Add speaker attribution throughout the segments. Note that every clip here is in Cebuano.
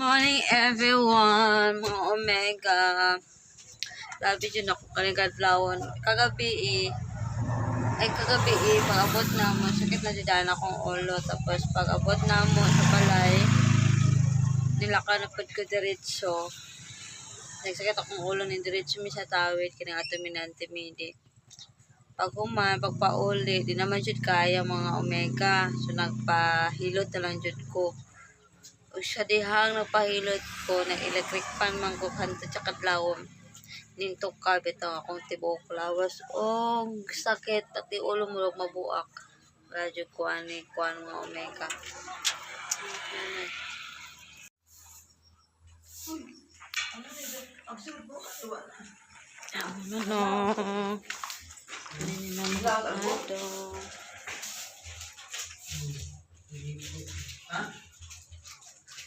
Speaker 1: Morning, everyone, mga Omega. Grabe jud ako kaning kadlawon. Kagabi eh, ay kagabi eh, pag-abot na mo, sakit na jud akong ulo. Tapos pag-abot na mo sa balay, nilaka na pud ko diretso. Nagsakit akong ulo ni diretso mi sa tawid kini ato minante midi. Pag human, pagpauli, di naman jud kaya, mga Omega. So nagpahilot na lang jud ko. O sa dihang nagpahilot ko, nag-electric fan man ko kanto sa kadlawon. Nintok ka bitaw akong tibuok lawas. Oh, sakit at ulo mo mabuak. Wala jud ko ani kuan, mga Omega. Ano no? Ano na ato?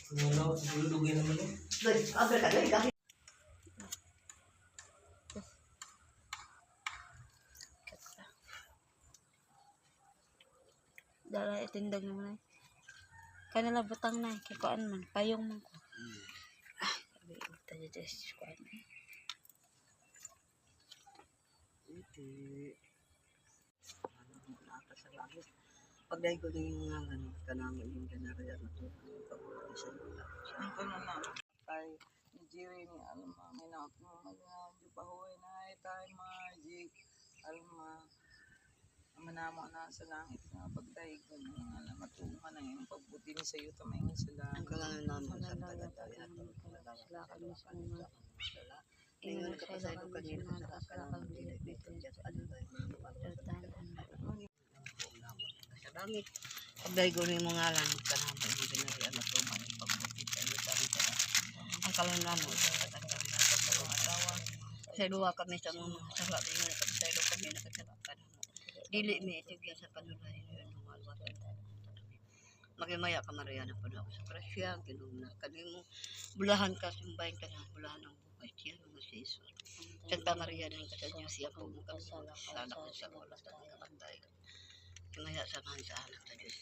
Speaker 2: Wala, dugay naman eh.
Speaker 1: Dala itindag naman ay. Kanila butang na kay kuan man payong man ko. Ah, sabi tayo just kuan.
Speaker 2: Pagdaig ko din yung ngalan, kanang yung ganarian na ito. Pag-uwi sa lula.
Speaker 3: Ang kuno na kay ni Jerry ni Alma may na mga jupahoy na ay tayo magic Alma manamo na sa langit nga pagdaig ko nga na matuman ang iyong pagbuti ni sa iyo tamayon sa
Speaker 2: Ang
Speaker 3: langit.
Speaker 2: kalanan naman sa tagadali ato.
Speaker 1: Sila kami sa mga
Speaker 2: Ngayon kapasay ko kanina sa kanang dili dito sa ano ba sa langit. Pagdaig ko yung ngalan, kanang yung ganarian na ito. Pagbuti sa iyo Ang kalanan naman sa tagadali ato. Sa duwa kami sa mga sala, ngayon kapasay ko kami nakasala kanamo. Dili mi itugyan sa panulay yun ang alwatan. Magimaya ka, Maria, na puno ako sa grasya, Ginoo na kanimo. Bulahan ka, sumbahin ka na, bulahan ang buhay siya, mga si Jesus. Santa Maria, nang kasal niyo siya po, mukhang sana ko sa oras at kapantay. Himaya samahan sa anak sa Diyos.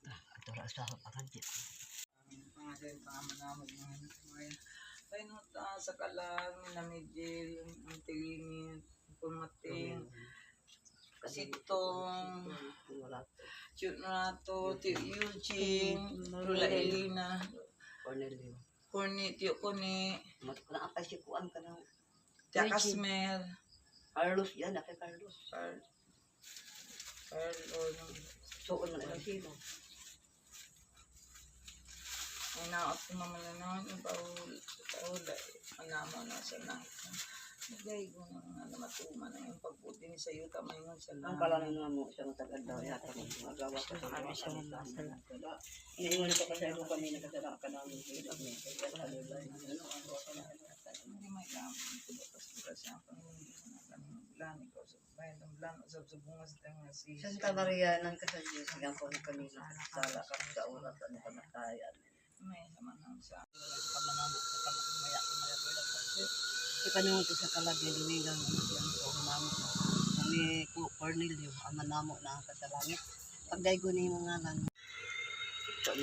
Speaker 2: Ah, ito ra sa panganti.
Speaker 3: Pangalan pangamanamo mga mga tayo no ta sa kalag ni Namijil ang tingin Pulmating Kasitong Chutnato Tio Eugene Lula Elena
Speaker 2: Cornelio.
Speaker 3: Corny Tio Cone
Speaker 2: Mas naapay si Kuan ka na.
Speaker 3: Tia Casmer
Speaker 2: Carlos yan, akay Carlos.
Speaker 3: Carl Carl
Speaker 2: Suon man ang sino.
Speaker 3: Ay naot ko mamalanon yung paul paula manamo na sa langit nagay ko na nga na matuman ang iyong pagbuti ni sa iyo tamayon sa
Speaker 2: Ang
Speaker 3: langit.
Speaker 2: kalanan namo sa matagad daw yata ng magawa ko sa
Speaker 1: Kami sa mga sala.
Speaker 2: Iniingon ko kasi ako kami nakasala ka namin. Ano ang
Speaker 3: Hindi may gamit ko bakas bukas ang Panginoon Diyos na kami bulan ikaw sa bayan ng bulan usab sa bunga sa tayong nga si
Speaker 2: Santa Maria nang kasal Diyos ang ko kanina sala ka sa oras ang kamatayan.
Speaker 3: May sama na sa
Speaker 2: Ipanunod ko sa kalagay lumigang yan ko namo kami ko Cornelio ama namo na sa langit. Pagdaygo ni imong ngalan. So,